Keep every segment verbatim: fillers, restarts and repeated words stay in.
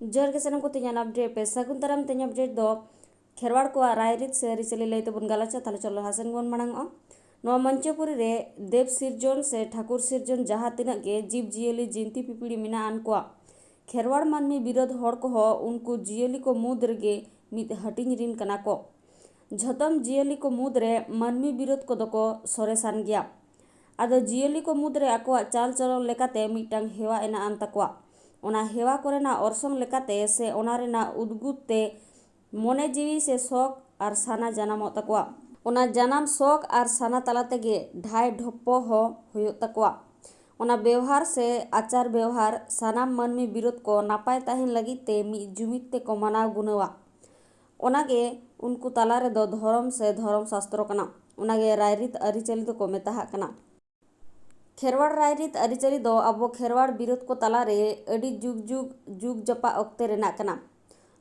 ᱡᱚᱦᱟᱨ ᱜᱮ ᱥᱟᱱᱟᱢ ᱠᱚ, ᱛᱮᱦᱮᱧᱟᱜ ᱟᱯᱰᱮᱴ ᱯᱮ ᱥᱟᱹᱜᱩᱱ ᱫᱟᱨᱟᱢ᱾ ᱛᱮᱦᱮᱧ ᱟᱯᱰᱮᱴ ᱫᱚ ᱠᱷᱮᱨᱣᱟᱲ ᱠᱚᱣᱟᱜ ᱨᱟᱭᱨᱤᱛ ᱥᱮ ᱟᱹᱨᱤᱪᱟᱹᱞᱤ ᱞᱟᱹᱭ ᱛᱮᱵᱚᱱ ᱜᱟᱞᱚᱪᱟ᱾ ᱛᱟᱦᱞᱮ ᱪᱚᱞᱚ ᱞᱟᱦᱟ ᱥᱮᱱ ᱵᱚᱱ ᱢᱟᱲᱟᱝᱚᱜᱼᱟ᱾ ᱱᱚᱣᱟ ᱢᱚᱧᱪᱚᱯᱩᱨᱤ ᱨᱮ ᱫᱮᱵ ᱥᱤᱨᱡᱚᱱ ᱥᱮ ᱴᱷᱟᱹᱠᱩᱨ ᱥᱤᱨᱡᱚᱱ ᱡᱟᱦᱟᱸ ᱛᱤᱱᱟᱹᱜ ᱜᱮ ᱡᱤᱵᱽ ᱡᱤᱭᱟᱹᱞᱤ ᱡᱤᱱᱛᱤ ᱯᱤᱯᱤᱲᱤ ᱢᱮᱱᱟᱜ ᱟᱱ ᱠᱚᱣᱟ, ᱠᱷᱮᱨᱣᱟᱲ ᱢᱟᱹᱱᱢᱤ ᱵᱤᱨᱳᱫᱷ ᱦᱚᱲ ᱠᱚᱦᱚᱸ ᱩᱱᱠᱩ ᱡᱤᱭᱟᱹᱞᱤ ᱠᱚ ᱢᱩᱫᱽ ᱨᱮᱜᱮ ᱢᱤᱫ ᱦᱟᱹᱴᱤᱧ ᱨᱤᱱ ᱠᱟᱱᱟ ᱠᱚ᱾ ᱡᱷᱚᱛᱚᱢ ᱡᱤᱭᱟᱹᱞᱤ ᱠᱚ ᱢᱩᱫᱽ ᱨᱮ ᱢᱟᱹᱱᱢᱤ ᱵᱤᱨᱳᱫᱷ ᱠᱚᱫᱚ ᱠᱚ ᱥᱚᱨᱮᱥᱟᱱ ᱜᱮᱭᱟ᱾ ᱟᱫᱚ ᱡᱤᱭᱟᱹᱞᱤ ᱠᱚ ᱢᱩᱫᱽ ᱨᱮ ᱟᱠᱚᱣᱟᱜ ᱪᱟᱞ ᱪᱚᱞᱚᱱ ᱞᱮᱠᱟᱛᱮ ᱢᱤᱫᱴᱟᱝ ᱦᱮᱣᱟ ᱮᱱᱟ ᱟᱱ ᱛᱟᱠᱚᱣᱟ᱾ ᱚᱱᱟ ᱦᱮᱣᱟ ᱠᱚᱨᱮᱱᱟᱜ ᱚᱨᱥᱚᱝ ᱞᱮᱠᱟᱛᱮ ᱥᱮ ᱚᱱᱟ ᱨᱮᱱᱟᱜ ᱩᱫᱽᱜᱩᱫ ᱛᱮ ᱢᱚᱱᱮ ᱡᱤᱣᱤ ᱥᱮ ᱥᱚᱠ ᱟᱨ ᱥᱟᱱᱟ ᱡᱟᱱᱟᱢᱚᱜ ᱛᱟᱠᱚᱣᱟ᱾ ᱚᱱᱟ ᱡᱟᱱᱟᱢ ᱥᱚᱠ ᱟᱨ ᱥᱟᱱᱟ ᱛᱟᱞᱟ ᱛᱮᱜᱮ ᱰᱷᱟᱭ ᱰᱷᱚᱯᱯᱚ ᱦᱚᱸ ᱦᱩᱭᱩᱜ ᱛᱟᱠᱚᱣᱟ᱾ ᱚᱱᱟ ᱵᱮᱣᱦᱟᱨ ᱥᱮ ᱟᱪᱟᱨ ᱵᱮᱣᱦᱟᱨ ᱥᱟᱱᱟᱢ ᱢᱟᱹᱱᱢᱤ ᱵᱤᱨᱳᱫᱷ ᱠᱚ ᱱᱟᱯᱟᱭ ᱛᱟᱦᱮᱱ ᱞᱟᱹᱜᱤᱫ ᱛᱮ ᱢᱤᱫ ᱡᱩᱢᱤᱫ ᱛᱮᱠᱚ ᱢᱟᱱᱟᱣ ᱜᱩᱱᱟᱹᱣᱟ᱾ ᱚᱱᱟᱜᱮ ᱩᱱᱠᱩ ᱛᱟᱞᱟ ᱨᱮᱫᱚ ᱫᱷᱚᱨᱚᱢ ᱥᱮ ᱫᱷᱚᱨᱚᱢ ᱥᱟᱥᱛᱨᱚ ᱠᱟᱱᱟ᱾ ᱚᱱᱟᱜᱮ ᱨᱟᱭᱨᱤᱛ ᱟᱹᱨᱤᱪᱟᱹᱞᱤ ᱫᱚᱠᱚ ᱢᱮᱛᱟᱜ ᱠᱟᱱᱟ᱾ ᱠᱷᱮᱨᱣᱟᱲ ᱨᱟᱭᱨᱤᱛ ᱟᱹᱨᱤᱪᱟᱹᱞᱤ ᱫᱚ ᱟᱵᱚ ᱠᱷᱮᱨᱣᱟᱲ ᱵᱤᱨᱳᱫᱷ ᱠᱚ ᱛᱟᱞᱟᱨᱮ ᱟᱹᱰᱤ ᱡᱩᱜᱽ ᱡᱩᱜᱽ ᱡᱩᱜᱽ ᱡᱟᱯᱟᱜ ᱚᱠᱛᱮ ᱨᱮᱱᱟᱜ ᱠᱟᱱᱟ᱾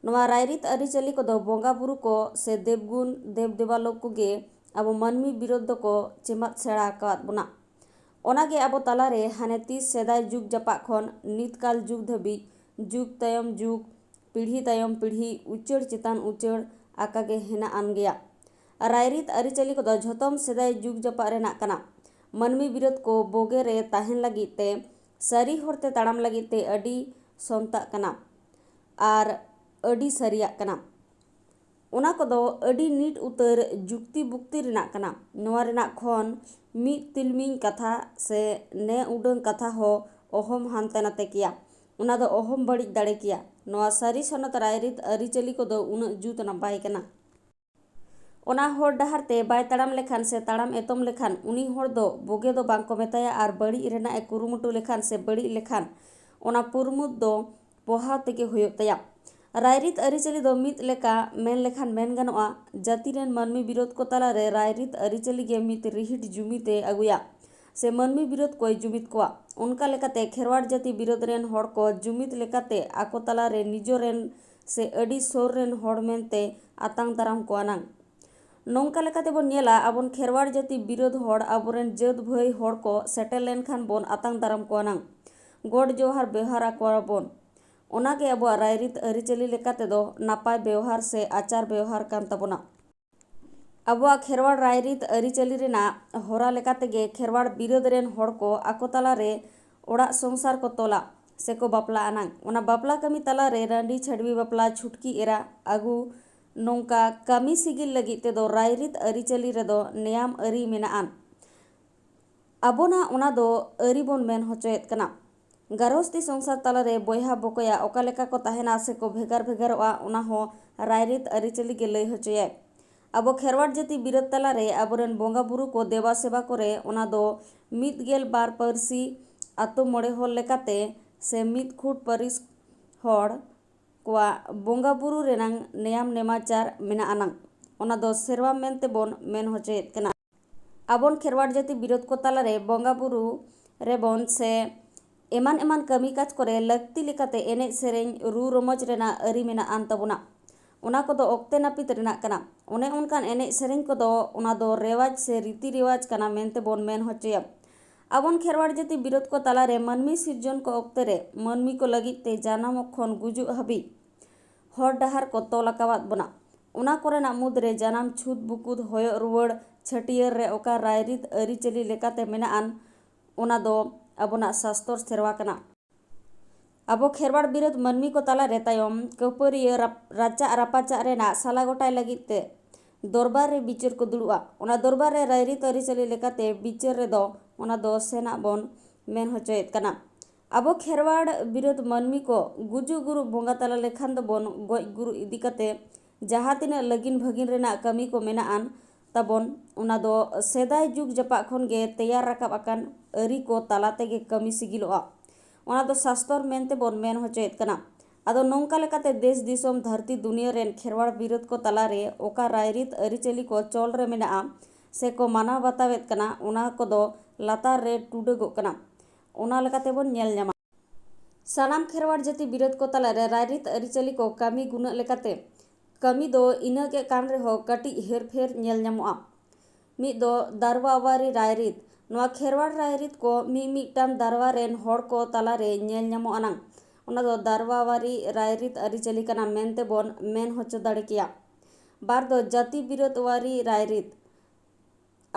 ᱱᱚᱣᱟ ᱨᱟᱭᱨᱤᱛ ᱟᱹᱨᱤᱪᱟᱹᱞᱤ ᱠᱚᱫᱚ ᱵᱚᱸᱜᱟ ᱵᱩᱨᱩ ᱠᱚ ᱥᱮ ᱫᱮᱵᱽᱜᱩᱱ ᱫᱮᱵᱽ ᱫᱮᱵᱟᱞᱳᱠ ᱠᱚᱜᱮ ᱟᱵᱚ ᱢᱟᱹᱱᱢᱤ ᱵᱤᱨᱳᱫᱷ ᱫᱚᱠᱚ ᱪᱮᱢᱟᱫ ᱥᱮᱬᱟ ᱟᱠᱟᱣᱟᱫ ᱵᱚᱱᱟ᱾ ᱚᱱᱟᱜᱮ ᱟᱵᱚ ᱛᱟᱞᱟᱨᱮ ᱦᱟᱱᱮ ᱛᱤᱥ ᱥᱮᱫᱟᱭ ᱡᱩᱜᱽ ᱡᱟᱯᱟᱜ ᱠᱷᱚᱱ ᱱᱤᱛᱠᱟᱞ ᱡᱩᱜᱽ ᱫᱷᱟᱹᱵᱤᱡ ᱡᱩᱜᱽ ᱛᱟᱭᱚᱢ ᱡᱩᱜᱽ, ᱯᱤᱲᱦᱤ ᱛᱟᱭᱚᱢ ᱯᱤᱲᱦᱤ ᱩᱪᱟᱹᱲ ᱪᱮᱛᱟᱱ ᱩᱪᱟᱹᱲ ᱟᱠᱟᱜᱮ ᱦᱮᱱᱟᱜ ᱟᱱ ᱜᱮᱭᱟ᱾ ᱨᱟᱭᱨᱤᱛ ᱟᱹᱨᱤᱪᱟᱹᱞᱤ ᱠᱚᱫᱚ ᱡᱷᱚᱛᱚᱢ ᱥᱮᱫᱟᱭ ᱡᱩᱜᱽ ᱡᱟᱯᱟᱜ ᱨᱮᱱᱟᱜ ᱠᱟᱱᱟ᱾ ᱢᱟᱹᱱᱢᱤ ᱵᱤᱨᱳᱫᱷ ᱠᱚ ᱵᱳᱜᱮ ᱨᱮ ᱛᱟᱦᱮᱱ ᱞᱟᱹᱜᱤᱫ ᱛᱮ, ᱥᱟᱹᱨᱤ ᱦᱚᱨᱛᱮ ᱛᱟᱲᱟᱢ ᱞᱟᱹᱜᱤᱫ ᱛᱮ ᱟᱹᱰᱤ ᱥᱚᱱᱛᱟᱜ ᱠᱟᱱᱟ ᱟᱨ ᱟᱹᱰᱤ ᱥᱟᱹᱨᱤᱭᱟᱜ ᱠᱟᱱᱟ᱾ ᱚᱱᱟ ᱠᱚᱫᱚ ᱟᱹᱰᱤ ᱱᱤᱴ ᱩᱛᱟᱹᱨ ᱡᱩᱠᱛᱤ ᱵᱩᱠᱛᱤ ᱨᱮᱱᱟᱜ ᱠᱟᱱᱟ᱾ ᱱᱚᱣᱟ ᱨᱮᱱᱟᱜ ᱠᱷᱚᱱ ᱢᱤᱫ ᱛᱤᱞᱢᱤᱧ ᱠᱟᱛᱷᱟ ᱥᱮ ᱱᱮ ᱩᱰᱟᱹᱝ ᱠᱟᱛᱷᱟ ᱦᱚᱸ ᱚᱦᱚᱢ ᱦᱟᱱᱛᱮ ᱱᱟᱛᱮ ᱠᱮᱭᱟ᱾ ᱚᱱᱟ ᱫᱚ ᱚᱦᱚᱢ ᱵᱟᱹᱲᱤᱡ ᱫᱟᱲᱮ ᱠᱮᱭᱟ᱾ ᱱᱚᱣᱟ ᱥᱟᱹᱨᱤ ᱥᱚᱱᱚᱛ ᱨᱟᱭᱨᱤᱛ ᱟᱹᱨᱤᱪᱟᱹᱞᱤ ᱠᱚᱫᱚ ᱩᱱᱟᱹᱜ ᱡᱩᱛ ᱱᱟᱯᱟᱭ ᱠᱟᱱᱟ᱾ ᱚᱱᱟ ᱦᱚᱨ ᱰᱟᱦᱟᱨ ᱛᱮ ᱵᱟᱭ ᱛᱟᱲᱟᱢ ᱞᱮᱠᱷᱟᱱ ᱥᱮ ᱛᱟᱲᱟᱢ ᱮᱛᱚᱢ ᱞᱮᱠᱷᱟᱱ, ᱩᱱᱤ ᱦᱚᱲ ᱫᱚ ᱵᱩᱜᱤ ᱫᱚ ᱵᱟᱝ ᱠᱚ ᱢᱮᱛᱟᱭᱟ ᱟᱨ ᱵᱟᱹᱲᱤᱡ ᱨᱮᱱᱟᱜ ᱮ ᱠᱩᱨᱩᱢᱩᱴᱩ ᱞᱮᱠᱷᱟᱱ ᱥᱮ ᱵᱟᱹᱲᱤᱡ ᱞᱮᱠᱷᱟᱱ, ᱚᱱᱟ ᱯᱩᱨᱢᱩᱫ ᱫᱚ ᱯᱚᱦᱟᱣ ᱛᱮᱜᱮ ᱦᱩᱭᱩᱜ ᱛᱟᱭᱟ᱾ ᱨᱟᱭᱨᱤᱛ ᱟᱹᱨᱤᱪᱟᱹᱞᱤ ᱫᱚ ᱢᱤᱫ ᱞᱮᱠᱟ ᱢᱮᱱ ᱞᱮᱠᱷᱟᱱ ᱢᱮᱱ ᱜᱟᱱᱚᱜᱼᱟ, ᱡᱟᱹᱛᱤ ᱨᱮᱱ ᱢᱟᱹᱱᱢᱤ ᱵᱤᱨᱳᱫᱷ ᱠᱚ ᱛᱟᱞᱟᱨᱮ ᱨᱟᱭᱨᱤᱛ ᱟᱹᱨᱤᱪᱟᱹᱞᱤ ᱜᱮ ᱢᱤᱫ ᱨᱤᱦᱤᱴ ᱡᱩᱢᱤᱫ ᱮ ᱟᱹᱜᱩᱭᱟ ᱥᱮ ᱢᱟᱹᱱᱢᱤ ᱵᱤᱨᱳᱫᱷ ᱠᱚᱭ ᱡᱩᱢᱤᱫ ᱠᱚᱣᱟ᱾ ᱚᱱᱠᱟ ᱞᱮᱠᱟᱛᱮ ᱠᱷᱮᱨᱣᱟᱲ ᱡᱟᱹᱛᱤ ᱵᱤᱨᱳᱫᱷ ᱨᱮᱱ ᱦᱚᱲ ᱠᱚ ᱡᱩᱢᱤᱫ ᱞᱮᱠᱟᱛᱮ ᱟᱠᱚ ᱛᱟᱞᱟᱨᱮ ᱱᱤᱡᱚ ᱨᱮᱱ ᱥᱮ ᱟᱹᱰᱤ ᱥᱩᱨ ᱨᱮᱱ ᱦᱚᱲ ᱢᱮᱱᱛᱮ ᱟᱛᱟᱝ ᱫᱟᱨᱟᱢ ᱠᱚᱣᱟ ᱱᱟᱝ᱾ ᱱᱚᱝᱠᱟ ᱞᱮᱠᱟᱛᱮ ᱵᱚᱱ ᱧᱮᱞᱟ, ᱟᱵᱚᱱ ᱠᱷᱮᱨᱣᱟᱲ ᱡᱟᱹᱛᱤ ᱵᱤᱨᱳᱫᱷ ᱦᱚᱲ ᱟᱵᱚᱨᱮᱱ ᱡᱟᱹᱛ ᱵᱷᱟᱹᱭ ᱦᱚᱲ ᱠᱚ ᱥᱮᱴᱮᱨ ᱞᱮᱱᱠᱷᱟᱱ ᱵᱚᱱ ᱟᱛᱟᱝ ᱫᱟᱨᱟᱢ ᱠᱚᱣᱟ ᱱᱟᱝ᱾ ᱜᱚᱰ ᱡᱚᱦᱟᱨ ᱵᱮᱣᱦᱟᱨ ᱟᱠᱚᱣᱟ ᱵᱚᱱ᱾ ᱚᱱᱟᱜᱮ ᱟᱵᱚᱣᱟᱜ ᱨᱟᱭᱨᱤᱛ ᱟᱹᱨᱤᱪᱟᱹᱞᱤ ᱞᱮᱠᱟ ᱛᱮᱫᱚ ᱱᱟᱯᱟᱭ ᱵᱮᱣᱦᱟᱨ ᱥᱮ ᱟᱪᱟᱨ ᱵᱮᱣᱦᱟᱨ ᱠᱟᱱ ᱛᱟᱵᱚᱱᱟ᱾ ᱟᱵᱚᱣᱟᱜ ᱠᱷᱮᱨᱣᱟᱲ ᱨᱟᱭᱨᱤᱛ ᱟᱹᱨᱤᱪᱟᱹᱞᱤ ᱨᱮᱱᱟᱜ ᱦᱚᱨᱟ ᱞᱮᱠᱟ ᱛᱮᱜᱮ ᱠᱷᱮᱨᱣᱟᱲ ᱵᱤᱨᱟᱹᱫ ᱨᱮᱱ ᱦᱚᱲ ᱠᱚ ᱟᱠᱚ ᱛᱟᱞᱟᱨᱮ ᱚᱲᱟᱜ ᱥᱚᱝᱥᱟᱨ ᱠᱚ ᱛᱚᱞᱟ ᱥᱮᱠᱚ ᱵᱟᱯᱞᱟ ᱟᱱᱟᱝ᱾ ᱚᱱᱟ ᱵᱟᱯᱞᱟ ᱠᱟᱹᱢᱤ ᱛᱟᱞᱟᱨᱮ ᱨᱟᱺᱰᱤ ᱪᱷᱟᱹᱰᱣᱤ ᱵᱟᱯᱞᱟ, ᱪᱷᱩᱴᱠᱤ ᱮᱨᱟ ᱟᱹᱜᱩ, ᱱᱚᱝᱠᱟ ᱠᱟᱹᱢᱤ ᱥᱤᱜᱤᱞ ᱞᱟᱹᱜᱤᱫ ᱛᱮᱫᱚ ᱨᱟᱭᱨᱤᱛ ᱟᱹᱨᱤᱪᱟᱹᱞᱤ ᱨᱮᱫᱚ ᱱᱮᱭᱟᱢ ᱟᱹᱨᱤ ᱢᱮᱱᱟᱜᱼᱟ᱾ ᱟᱵᱚᱱᱟᱜ ᱚᱱᱟ ᱫᱚ ᱟᱹᱨᱤ ᱵᱚᱱ ᱢᱮᱱ ᱦᱚᱪᱚᱭᱮᱫ ᱠᱟᱱᱟ᱾ ᱜᱷᱟᱨᱚᱸᱡᱽ ᱥᱚᱝᱥᱟᱨ ᱛᱟᱞᱟᱨᱮ ᱵᱚᱭᱦᱟ ᱵᱚᱠᱚᱭᱟ ᱚᱠᱟ ᱞᱮᱠᱟ ᱠᱚ ᱛᱟᱦᱮᱱᱟ ᱥᱮᱠᱚ ᱵᱷᱮᱜᱟᱨ ᱵᱷᱮᱜᱟᱨᱚᱜᱼᱟ, ᱚᱱᱟ ᱦᱚᱸ ᱨᱟᱭᱨᱤᱛ ᱟᱹᱨᱤᱪᱟᱹᱞᱤ ᱜᱮ ᱞᱟᱹᱭ ᱦᱚᱪᱚᱭᱟᱭ᱾ ᱟᱵᱚ ᱠᱷᱮᱨᱣᱟᱲ ᱡᱟᱹᱛᱤ ᱵᱤᱨᱟᱹᱫ ᱛᱟᱞᱟᱨᱮ ᱟᱵᱚᱨᱮᱱ ᱵᱚᱸᱜᱟ ᱵᱩᱨᱩ ᱠᱚ ᱫᱮᱵᱟ ᱥᱮᱵᱟ ᱠᱚᱨᱮ ᱚᱱᱟ ᱫᱚ ᱢᱤᱫ ᱜᱮᱞ ᱵᱟᱨ ᱯᱟᱹᱨᱥᱤ ᱟᱛᱳ ᱢᱚᱬᱮ ᱦᱚᱲ ᱞᱮᱠᱟᱛᱮ ᱥᱮ ᱢᱤᱫ ᱠᱷᱩᱴ ᱯᱟᱹᱨᱤᱥ ᱦᱚᱲ ᱠᱚᱣᱟᱜ ᱵᱚᱸᱜᱟ ᱵᱩᱨᱩ ᱨᱮᱱᱟᱝ ᱱᱮᱭᱟᱢ ᱱᱮᱢᱟᱪᱟᱨ ᱢᱮᱱᱟᱜ ᱟᱱᱟᱝ᱾ ᱚᱱᱟ ᱫᱚ ᱥᱮᱨᱣᱟ ᱢᱮᱱᱛᱮ ᱵᱚᱱ ᱢᱮᱱ ᱦᱚᱪᱚᱭᱮᱫ ᱠᱟᱱᱟ᱾ ᱟᱵᱚᱱ ᱠᱷᱮᱨᱣᱟᱲ ᱡᱟᱹᱛᱤ ᱵᱤᱨᱟᱹᱫ ᱠᱚ ᱛᱟᱞᱟᱨᱮ ᱵᱚᱸᱜᱟ ᱵᱩᱨᱩ ᱨᱮᱵᱚᱱ ᱥᱮ ᱮᱢᱟᱱ ᱮᱢᱟᱱ ᱠᱟᱹᱢᱤ ᱠᱟᱡᱽ ᱠᱚᱨᱮ ᱞᱟᱹᱠᱛᱤ ᱞᱮᱠᱟᱛᱮ ᱮᱱᱮᱡ ᱥᱮᱨᱮᱧ ᱨᱩ ᱨᱚᱢᱚᱡᱽ ᱨᱮᱱᱟᱜ ᱟᱹᱨᱤ ᱢᱮᱱᱟᱜ ᱟᱱ ᱛᱟᱵᱚᱱᱟ᱾ ᱚᱱᱟ ᱠᱚᱫᱚ ᱚᱠᱛᱮ ᱱᱟᱹᱯᱤᱛ ᱨᱮᱱᱟᱜ ᱠᱟᱱᱟ᱾ ᱚᱱᱮ ᱚᱱᱠᱟᱱ ᱮᱱᱮᱡ ᱥᱮᱨᱮᱧ ᱠᱚᱫᱚ ᱚᱱᱟ ᱫᱚ ᱨᱮᱣᱟᱡᱽ ᱥᱮ ᱨᱤᱛᱤ ᱨᱮᱣᱟᱡᱽ ᱠᱟᱱᱟ ᱢᱮᱱᱛᱮ ᱵᱚᱱ ᱢᱮᱱ ᱦᱚᱪᱚᱭᱟ᱾ ᱟᱵᱚᱱ ᱠᱷᱮᱨᱣᱟᱲ ᱡᱟᱹᱛᱤ ᱵᱤᱨᱟᱹᱫ ᱠᱚ ᱛᱟᱞᱟᱨᱮ ᱢᱟᱹᱱᱢᱤ ᱥᱤᱨᱡᱚᱱ ᱠᱚ ᱚᱠᱛᱮ ᱨᱮ ᱢᱟᱹᱱᱢᱤ ᱠᱚ ᱞᱟᱹᱜᱤᱫ ᱛᱮ ᱡᱟᱱᱟᱢᱚᱜ ᱠᱷᱚᱱ ᱜᱩᱡᱩᱜ ᱦᱟᱹᱵᱤᱡ ᱦᱚᱨ ᱰᱟᱦᱟᱨ ᱠᱚ ᱛᱚᱞ ᱟᱠᱟᱣᱟᱫ ᱵᱚᱱᱟ᱾ ᱚᱱᱟ ᱠᱚᱨᱮᱱᱟᱜ ᱢᱩᱫᱽᱨᱮ ᱡᱟᱱᱟᱢ ᱪᱷᱩᱛ ᱵᱩᱠᱩᱫ ᱦᱚᱭᱚᱜ ᱨᱩᱣᱟᱹᱲ ᱪᱷᱟᱹᱴᱭᱟᱹᱨ ᱨᱮ ᱚᱠᱟ ᱨᱟᱭᱨᱤᱛ ᱟᱹᱨᱤᱪᱟᱹᱞᱤ ᱞᱮᱠᱟᱛᱮ ᱢᱮᱱᱟᱜ ᱟᱱ, ᱚᱱᱟ ᱫᱚ ᱟᱵᱚᱱᱟᱜ ᱥᱟᱥᱛᱚᱨ ᱥᱮᱨᱣᱟ ᱠᱟᱱᱟ᱾ ᱟᱵᱚ ᱠᱷᱮᱨᱣᱟᱲ ᱵᱤᱨᱟᱹᱫ ᱢᱟᱹᱱᱢᱤ ᱠᱚ ᱛᱟᱞᱟᱨᱮ ᱛᱟᱭᱚᱢ ᱠᱟᱹᱯᱟᱹᱨᱤᱭᱟᱹ ᱨᱟᱯ-, ᱨᱟᱪᱟᱜ ᱨᱟᱯᱟᱪᱟᱜ ᱨᱮᱱᱟᱜ ᱥᱟᱞᱟ ᱜᱚᱴᱟᱭ ᱞᱟᱹᱜᱤᱫ ᱛᱮ ᱫᱚᱨᱵᱟᱨ ᱨᱮ ᱵᱤᱪᱟᱹᱨ ᱠᱚ ᱫᱩᱲᱩᱵᱼᱟ᱾ ᱚᱱᱟ ᱫᱚᱨᱵᱟᱨ ᱨᱮ ᱨᱟᱭᱨᱤᱛ ᱟᱹᱨᱤᱪᱟᱹᱞᱤ ᱞᱮᱠᱟᱛᱮ ᱵᱤᱪᱟᱹᱨ ᱨᱮᱫᱚ ᱚᱱᱟ ᱫᱚ ᱥᱮᱱᱟᱜ ᱵᱚᱱ ᱢᱮᱱ ᱦᱚᱪᱚᱭᱮᱫ ᱠᱟᱱᱟ᱾ ᱟᱵᱚ ᱠᱷᱮᱨᱣᱟᱲ ᱵᱤᱨᱟᱹᱫ ᱢᱟᱹᱱᱢᱤ ᱠᱚ ᱜᱩᱡᱩᱜ ᱜᱩᱨᱩᱜ ᱵᱚᱸᱜᱟ ᱛᱟᱞᱟ ᱞᱮᱠᱷᱟᱱ ᱫᱚᱵᱚᱱ ᱜᱚᱡ ᱜᱩᱨᱩ ᱤᱫᱤ ᱠᱟᱛᱮ ᱡᱟᱦᱟᱸ ᱛᱤᱱᱟᱹᱜ ᱞᱟᱹᱜᱤᱱ ᱵᱷᱟᱹᱜᱤᱱ ᱨᱮᱱᱟᱜ ᱠᱟᱹᱢᱤ ᱠᱚ ᱢᱮᱱᱟᱜ ᱟᱱ ᱛᱟᱵᱚᱱ, ᱚᱱᱟ ᱫᱚ ᱥᱮᱫᱟᱭ ᱡᱩᱜᱽ ᱡᱟᱯᱟᱜ ᱠᱷᱚᱱ ᱜᱮ ᱛᱮᱭᱟᱨ ᱨᱟᱠᱟᱵ ᱟᱠᱟᱱ ᱟᱹᱨᱤ ᱠᱚ ᱛᱟᱞᱟ ᱛᱮᱜᱮ ᱠᱟᱹᱢᱤ ᱥᱤᱜᱤᱞᱚᱜᱼᱟ᱾ ᱚᱱᱟ ᱫᱚ ᱥᱟᱥᱛᱚᱨ ᱢᱮᱱᱛᱮ ᱵᱚᱱ ᱢᱮᱱ ᱦᱚᱪᱚᱭᱮᱫ ᱠᱟᱱᱟ᱾ ᱟᱫᱚ ᱱᱚᱝᱠᱟ ᱞᱮᱠᱟᱛᱮ ᱫᱮᱥ ᱫᱤᱥᱚᱢ ᱫᱷᱟᱹᱨᱛᱤ ᱫᱩᱱᱤᱭᱟᱹ ᱨᱮᱱ ᱠᱷᱮᱨᱣᱟᱲ ᱵᱤᱨᱟᱹᱫ ᱠᱚ ᱛᱟᱞᱟᱨᱮ ᱚᱠᱟ ᱨᱟᱭᱨᱤᱛ ᱟᱹᱨᱤᱪᱟᱹᱞᱤ ᱠᱚ ᱪᱚᱞ ᱨᱮ ᱢᱮᱱᱟᱜᱼᱟ ᱥᱮ ᱠᱚ ᱢᱟᱱᱟᱣ ᱵᱟᱛᱟᱣᱮᱫ ᱠᱟᱱᱟ, ᱚᱱᱟ ᱠᱚᱫᱚ ᱞᱟᱛᱟᱨ ᱨᱮ ᱴᱩᱰᱟᱹᱜᱚᱜ ᱠᱟᱱᱟ᱾ ᱚᱱᱟ ᱞᱮᱠᱟᱛᱮ ᱵᱚᱱ ᱧᱮᱞ ᱧᱟᱢᱟ᱾ ᱥᱟᱱᱟᱢ ᱠᱷᱮᱨᱣᱟᱲ ᱡᱟᱹᱛᱤ ᱵᱤᱨᱟᱹᱫ ᱠᱚ ᱛᱟᱞᱟᱨᱮ ᱨᱟᱭᱨᱤᱛ ᱟᱹᱨᱤᱪᱟᱹᱞᱤ ᱠᱚ ᱠᱟᱹᱢᱤ ᱜᱩᱱᱟᱹᱜ ᱞᱮᱠᱟᱛᱮ ᱠᱟᱹᱢᱤ ᱫᱚ ᱤᱱᱟᱹᱜ ᱜᱮ ᱠᱟᱱ ᱨᱮᱦᱚᱸ ᱠᱟᱹᱴᱤᱡ ᱦᱮᱨᱯᱷᱮᱨ ᱧᱮᱞ ᱧᱟᱢᱚᱜᱼᱟ᱾ ᱢᱤᱫ ᱫᱚ ᱫᱟᱨᱣᱟ ᱣᱟᱨᱤ ᱨᱟᱭᱨᱤᱛ᱾ ᱱᱚᱣᱟ ᱠᱷᱮᱨᱣᱟᱲ ᱨᱟᱭᱨᱤᱛ ᱠᱚ ᱢᱤᱢᱤᱫᱴᱟᱝ ᱫᱟᱨᱣᱟ ᱨᱮᱱ ᱦᱚᱲ ᱠᱚ ᱛᱟᱞᱟᱨᱮ ᱧᱮᱞ ᱧᱟᱢᱚᱜ ᱟᱱᱟᱝ᱾ ᱚᱱᱟ ᱫᱚ ᱫᱟᱨᱣᱟᱣᱟᱨᱤ ᱨᱟᱭᱨᱤᱛ ᱟᱹᱨᱤᱪᱟᱹᱞᱤ ᱠᱟᱱᱟ ᱢᱮᱱᱛᱮ ᱵᱚᱱ ᱢᱮᱱ ᱦᱚᱪᱚ ᱫᱟᱲᱮ ᱠᱮᱭᱟ᱾ ᱵᱟᱨ ᱫᱚ ᱡᱟᱹᱛᱤ ᱵᱤᱨᱳᱫᱷᱣᱟᱨᱤ ᱨᱟᱭᱨᱤᱛ᱾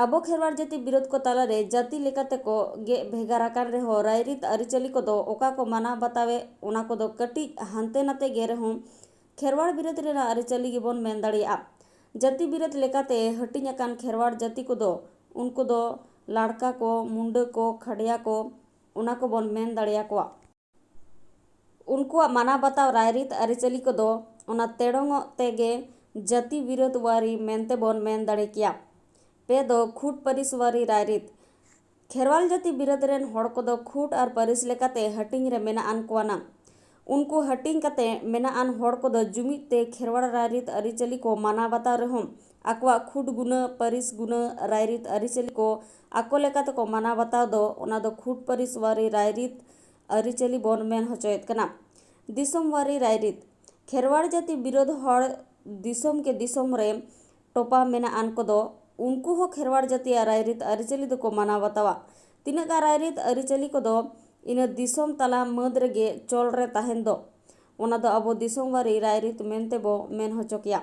ᱟᱵᱚ ᱠᱷᱮᱨᱣᱟᱲ ᱡᱟᱹᱛᱤ ᱵᱤᱨᱳᱫᱷ ᱠᱚ ᱛᱟᱞᱟᱨᱮ ᱡᱟᱹᱛᱤ ᱞᱮᱠᱟᱛᱮ ᱠᱚ ᱜᱮ ᱵᱷᱮᱜᱟᱨ ᱟᱠᱟᱱ ᱨᱮᱦᱚᱸ, ᱨᱟᱭᱨᱤᱛ ᱟᱹᱨᱤᱪᱟᱹᱞᱤ ᱠᱚᱫᱚ ᱚᱠᱟ ᱠᱚ ᱢᱟᱱᱟᱣ ᱵᱟᱛᱟᱣᱮᱫ, ᱚᱱᱟ ᱠᱚᱫᱚ ᱠᱟᱹᱴᱤᱡ ᱦᱟᱱᱛᱮ ᱱᱟᱛᱮ ᱜᱮ ᱨᱮᱦᱚᱸ, ᱠᱷᱮᱨᱣᱟᱲ ᱵᱤᱨᱳᱫᱷ ᱨᱮᱱᱟᱜ ᱟᱹᱨᱤᱪᱟᱹᱞᱤ ᱜᱮᱵᱚᱱ ᱢᱮᱱ ᱫᱟᱲᱮᱭᱟᱜᱼᱟ᱾ ᱡᱟᱹᱛᱤ ᱵᱤᱨᱳᱫᱷ ᱞᱮᱠᱟᱛᱮ ᱦᱟᱹᱴᱤᱧ ᱟᱠᱟᱱ ᱠᱷᱮᱨᱣᱟᱲ ᱡᱟᱹᱛᱤ ᱠᱚᱫᱚ, ᱩᱱᱠᱩ ᱫᱚ ᱞᱟᱲᱠᱟ ᱠᱚ, ᱢᱩᱱᱰᱟᱹ ᱠᱚ, ᱠᱷᱟᱰᱭᱟ ᱠᱚ, ᱚᱱᱟ ᱠᱚᱵᱚᱱ ᱢᱮᱱ ᱫᱟᱲᱮᱭᱟᱠᱚᱣᱟ᱾ ᱩᱱᱠᱩᱣᱟᱜ ᱢᱟᱱᱟᱣ ᱵᱟᱛᱟᱣ ᱨᱟᱭᱨᱤᱛ ᱟᱹᱨᱤᱪᱟᱹᱞᱤ ᱠᱚᱫᱚ ᱚᱱᱟ ᱛᱮᱲᱚᱝᱚᱜ ᱛᱮᱜᱮ ᱡᱟᱹᱛᱤ ᱵᱤᱨᱳᱫᱷ ᱣᱟᱨᱤ ᱢᱮᱱᱛᱮ ᱵᱚᱱ ᱢᱮᱱ ᱫᱟᱲᱮ ᱠᱮᱭᱟ᱾ ᱯᱮ ᱫᱚ ᱠᱷᱩᱴ ᱯᱟᱹᱨᱤᱥ ᱣᱟᱨᱤ ᱨᱟᱭᱨᱤᱛ᱾ ᱠᱷᱮᱨᱣᱟᱞ ᱡᱟᱹᱛᱤ ᱵᱤᱨᱳᱫᱷ ᱨᱮᱱ ᱦᱚᱲ ᱠᱚᱫᱚ ᱠᱷᱩᱴ ᱟᱨ ᱯᱟᱹᱨᱤᱥ ᱞᱮᱠᱟᱛᱮ ᱦᱟᱹᱴᱤᱧ ᱨᱮ ᱢᱮᱱᱟᱜ ᱟᱱ ᱠᱚᱣᱟ ᱱᱟ᱾ ᱩᱱᱠᱩ ᱦᱟᱹᱴᱤᱧ ᱠᱟᱛᱮ ᱢᱮᱱᱟᱜ ᱟᱱ ᱦᱚᱲ ᱠᱚᱫᱚ ᱡᱩᱢᱤᱫ ᱛᱮ ᱠᱷᱮᱨᱣᱟᱲ ᱨᱟᱭᱨᱤᱛ ᱟᱹᱨᱤᱪᱟᱹᱞᱤ ᱠᱚ ᱢᱟᱱᱟᱣ ᱵᱟᱛᱟᱣ ᱨᱮᱦᱚᱸ, ᱟᱠᱚᱣᱟᱜ ᱠᱷᱩᱴ ᱜᱩᱱᱟᱹ, ᱯᱟᱹᱨᱤᱥ ᱜᱩᱱᱟᱹ, ᱨᱟᱭᱨᱤᱛ ᱟᱹᱨᱤᱪᱟᱹᱞᱤ ᱠᱚ ᱟᱠᱚ ᱞᱮᱠᱟ ᱛᱮᱠᱚ ᱢᱟᱱᱟᱣ ᱵᱟᱛᱟᱣ ᱫᱚ, ᱚᱱᱟ ᱫᱚ ᱠᱷᱩᱴ ᱯᱟᱹᱨᱤᱥ ᱣᱟᱨᱤ ᱨᱟᱭᱨᱤᱛ ᱟᱹᱨᱤᱪᱟᱹᱞᱤ ᱵᱚᱱ ᱢᱮᱱ ᱦᱚᱪᱚᱭᱮᱫ ᱠᱟᱱᱟ᱾ ᱫᱤᱥᱚᱢ ᱣᱟᱨᱤ ᱨᱟᱭᱨᱤᱛ᱾ ᱠᱷᱮᱨᱣᱟᱲ ᱡᱟᱹᱛᱤ ᱵᱤᱨᱳᱫᱷ ᱦᱚᱲ ᱫᱤᱥᱚᱢ ᱠᱮ ᱫᱤᱥᱚᱢ ᱨᱮ ᱴᱚᱯᱟ ᱢᱮᱱᱟᱜ ᱟᱱ ᱠᱚᱫᱚ, ᱩᱱᱠᱩ ᱦᱚᱸ ᱠᱷᱮᱨᱣᱟᱲ ᱡᱟᱹᱛᱤᱭᱟᱜ ᱨᱟᱭᱨᱤᱛ ᱟᱹᱨᱤᱪᱟᱹᱞᱤ ᱫᱚᱠᱚ ᱢᱟᱱᱟᱣ ᱵᱟᱛᱟᱣᱟ᱾ ᱛᱤᱱᱟᱹᱜ ᱜᱟᱱ ᱨᱟᱭᱨᱤᱛ ᱟᱹᱨᱤᱪᱟᱹᱞᱤ ᱠᱚᱫᱚ ᱤᱱᱟᱹ ᱫᱤᱥᱚᱢ ᱛᱟᱞᱟ ᱢᱟᱹᱫ ᱨᱮᱜᱮ ᱪᱚᱞ ᱨᱮ ᱛᱟᱦᱮᱱ ᱫᱚ, ᱚᱱᱟ ᱫᱚ ᱟᱵᱚ ᱫᱤᱥᱚᱢ ᱣᱟᱨᱤ ᱨᱟᱭᱨᱤᱛ ᱢᱮᱱᱛᱮ ᱵᱚ ᱢᱮᱱ ᱦᱚᱪᱚ ᱠᱮᱭᱟ᱾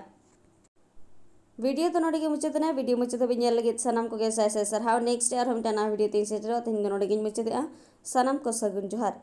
ᱵᱷᱤᱰᱤᱭᱳ ᱫᱚ ᱱᱚᱰᱮ ᱜᱮ ᱢᱩᱪᱟᱹᱫ ᱮᱱᱟ᱾ ᱵᱷᱤᱰᱤᱭᱳ ᱢᱩᱪᱟᱹᱫ ᱫᱷᱟᱹᱵᱤᱡ ᱧᱮᱞ ᱞᱟᱹᱜᱤᱫ ᱥᱟᱱᱟᱢ ᱠᱚᱜᱮ ᱥᱟᱭ ᱥᱟᱭ ᱥᱟᱨᱦᱟᱣ᱾ ᱱᱮᱠᱥᱴ ᱟᱨᱦᱚᱸ ᱢᱤᱫᱴᱟᱝ ᱱᱟᱣᱟ ᱵᱷᱤᱰᱤᱭᱳ ᱛᱤᱧ ᱥᱮᱴᱮᱨᱚᱜᱼᱟ᱾ ᱛᱮᱦᱮᱧ ᱫᱚ ᱱᱚᱰᱮ ᱜᱤᱧ ᱢᱩᱪᱟᱹᱫᱮᱜᱼᱟ᱾ ᱥᱟᱱᱟᱢ ᱠᱚ ᱥᱟᱹᱜᱩᱱ ᱡᱚᱦᱟᱨ᱾